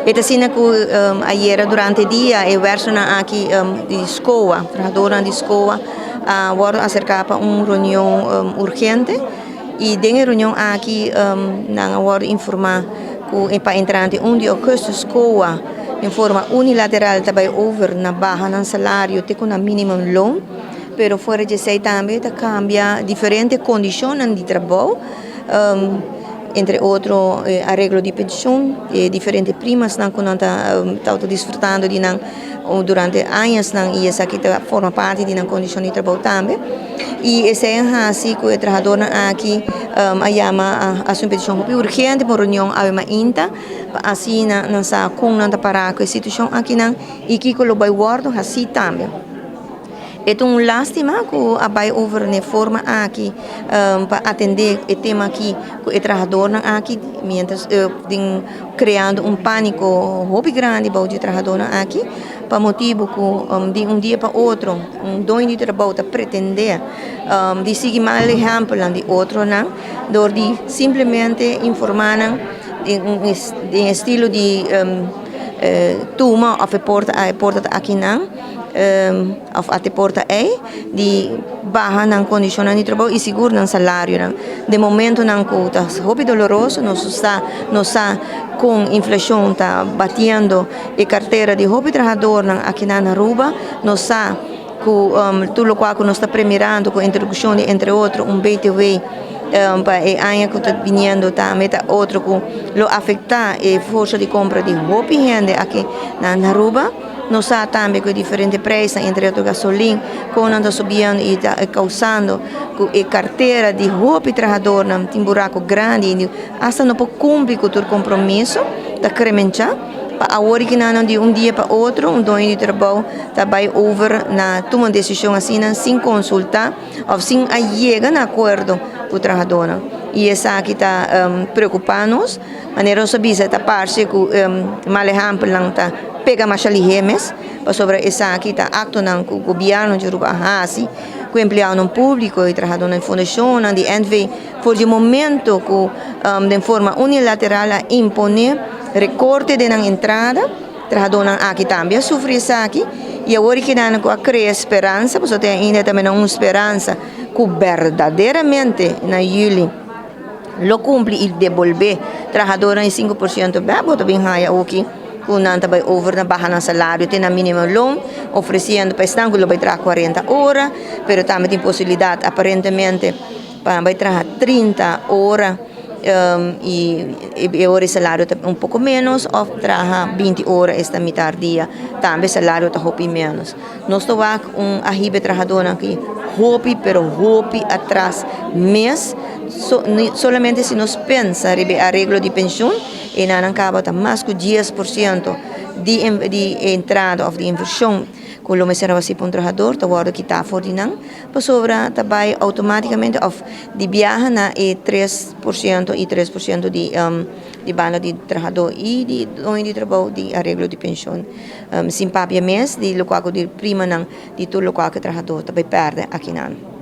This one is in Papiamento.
E ta asina ku ayera durante dia e werksternan aki di SKOA, trahadornan di SKOA, a wòrdu aserká pa un reunion urgente i den e reunion aki nan a wòrdu informá ku pa entrante 1 di ougùstùs SKOA den forma unilateral ta bai over na baha nan salario te ku nan minimum loon, pero fuera di esei tambe ta kambia diferente kondishonnan di trabou. Entre otro areglo di penshun, e diferente primasnan ku nan ta tabata disfrutando di nan durante añasnan i esaki ta forma parti di nan kondishon di trabou tambe. I esei a hasi ku e trahadornan aki a yama a hasi un petishon hopi urgente pa un reunion awe mainta pa asina nan sa kon nan ta para ku e situashon akinan i kiko lo bai wòrdu hasi tambe. E ta un lástima ku a bai over n'e forma aki pa atendé e tema aki ku e trahadornan aki, miéntras den kreando un pániko hopi grandi bou di e trahadornan aki, pa motibu ku di un dia pa otro un doño di trabou ta pretendé di sigui mal ehèmpelnan di otronan dor di simplemente informá nan den un den estilo di tuma òf e porta a e porta ta akinan. Of a te porta ei di baha nan kondishonnan di trabou i sigur nan salarionan. Den momentonan ku ta hopi doloroso nos sa nos sa kon inflashon ta batiendo e kartera di hopi trahadornan akinan na Aruba. Nos sa ku tur lokual ku nos ta premirando ku introdukshon di entre otro un BTW pa e aña ku ta biniendo tambe ta otro ku lo afektá e forsa di kompra di hopi hende aki na Aruba. Nos sa tambe ku e diferente preisnan, entre otro gasolin, kon nan ta subiendo i ta kousando ku e kartera di hopi trahadornan tin buraku grandi i asta no por kumpli ku tur kompromiso, ta kremenchá. Pa awor ki nan di un dia pa otro un doño di trabou ta bai over na tuma un desishon asina sin konsultá òf sin a yega na akuerdo ku trahadornan. I esaki ta preokupá nos. Manera nos a bisa ta parse ku mal ehèmpelnan ta pega masha lihé mes, pasobra esaki ta aktonan ku gobièrnu di Aruba a hasi ku empleadonan públiko i trahadónan di fundashonnan di NV for di momento ku den forma unilateral a imponé rekorte den nan entrada. Trahadónan aki tambe a sufri esaki i awor e kidanan ku a krea speransa, pasobra te ainda ta mena un speransa ku berdaderamente na yüli lo kumpli i debolbé trahadónan e 5% bèk, bo ta bin haña oki ku nan ta bai over na baha nan salario te na mínimo loon, ofresiendo pa esnan ku lo bai traha 40 ora, pero tambe tin posibilidat aparentemente pa bai traha 30 ora i e ora e salario ta un poko ménos òf traha 20 ora esta mitar dia tambe salario ta hopi ménos. Nos ta wak un a hiba e trahadónan aki hopi pero hopi atras mes. Solamente si nos pensa riba e areglo di penshun e nan kaba ta mas ku 10% di e entrada òf di invershon ku lo mester a hasi pa un trahador ta wòrdu kitá for di nan pasobra ta bai outomátikamente òf di biaha na e 3% i 3% di di banda di trahadó i di doño di trabou di areglo di penshun. Sin papia mes di lokual ku di primanan di tur lokual ku e trahadó ta bai pèrdè akinan.